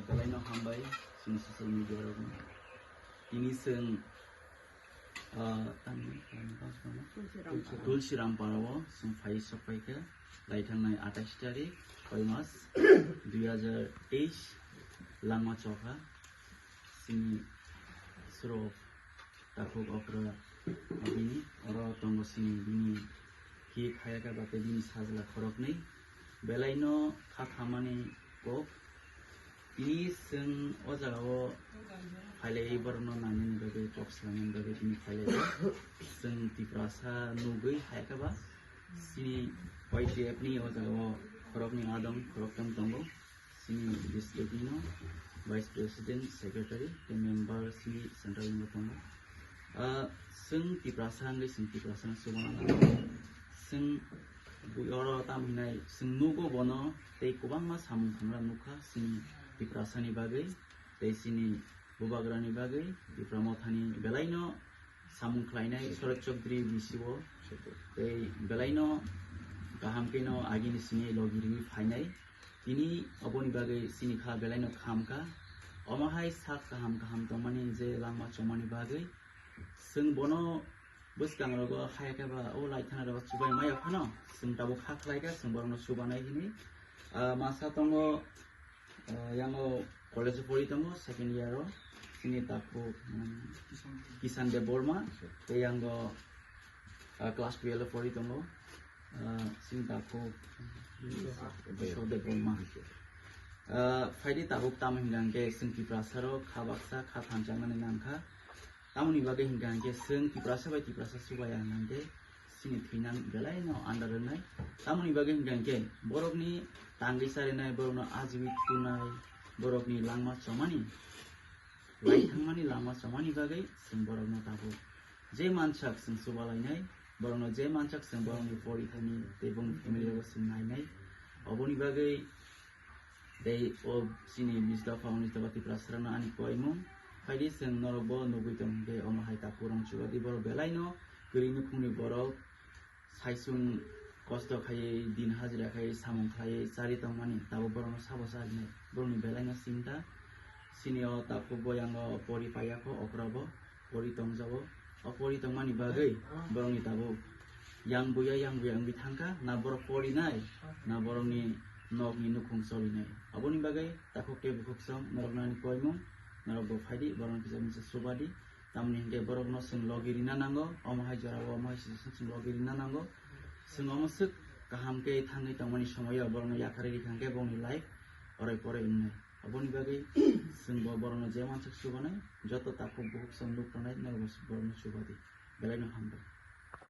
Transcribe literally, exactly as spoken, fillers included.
Belaino hambai chini social media rokno. Tini chwng, ah, tamni, tamni bangsa no? Tulsiram. Tulsiram para o chwng phai sok pai kha, lai thangnai atais tarik, koi mas, dui hazar teis, langma chokha, chini suro takhuk okra bini, oro tongo chini bini hi khaya kha ba tei bini sajla khoroknwi, belaino kha khamani kok. Tini chwng o jagao phailaiwi borokno nainani bagwi kok swlainani bagwi tini phailai. Chwng Tiprasa nugwi hai khe ba chini Y T F ni o jagao khoroknwi adong khoroktham tongo. Chini district ni no Vice President, Secretary tei member chini central ni tongo. Ah, chwng Tiprasa wngwi chwng Tiprasa no chubana nango. Chwng bui oro tam hinai chwng nugo bono tei kwbangma samung khamra nukha chini Tiprasa ni bagwi tei chini bubagra ni bagwi Tipra Motha ni belaino samung khlainai Sorok Chokdri bisi o tei belaino kaham khe no agini sini logi rwi phainai. Tini oboni bagwi chini kha belaino khamkha. Omo hai sak kaham kaham tongmani je langma chomani bagwi chwng bono bwskang rogo hai khe ba o lai thana rogo chubai maya phano chwng tabuk kha khlai kha chwng borokno chubanai hini. Ah, masa tongo, ah, yango college o pori tongo second year o chini takhuk, um, Kishan Debbarma tei yango, ah, class twelve o pori tongo. Ah, chini takhuk Biswa Debbarma. Ah, phaidi tabuk tamo hinga hwnkhe chwng Tiprasa rok kha baksa kha thansa mani nangkha. Tamoni bagwi hinga hwnkhe chwng Tiprasa bai Tiprasa chubaya hinga hwnkhe chini thwinang belaino andar rwnai. Tamoni bagwi hinga hwnkhe borokni tangwi charinai, borokno ajiwi tunai, borokni langma chomani, lai thangmani langma chomani bagwi chwng borokno tabuk je mansak chwng chubalainai, borokno je mansak chwng borokni pori thani tei bongni family rogo chwng nainai. Oboni bagwi tei o chini bisla pha unis doba Tiprasa rano ani koimung. Phaidi chwng norok bo nugwi tong hwnkhe omo hai takhuk rong chubadi borok belaino kwrwi nukhungni borok. Saisung kosto khaiwi, din hajira khaiwi, samung khlaiwi, chari tongmani, tabuk borokno sabo charinai. Borokni belaino chinta. Chini o takhuk bo yango pori paiya kho, okra bo pori tongjago. O pori tongmani bagwi borokni tabuk yang buya, yang buya wngwi thangkha, na borok porinai, na borokni nokni nukhung cholinai. Aboni bagwi takhuk tei bukhuk song norokno ani koimung, norok bo phaidi, borokno kisa misa chubadi. Tamoni hinkhe borokno chwng logi rina nango, omo hai jorao omo hai situation chwng logi rina nango. Chwng omo swk kaham khe thangwi tongmani somoio borokno yakarwi rikha hinkhe bongni life orai porai wngnai. Aboni bagwi chwngbo borokno je mansak chubanai, joto takhuk bukhuk chwng nuk tongnai norokbo borokno chubadi. Belaino hambai.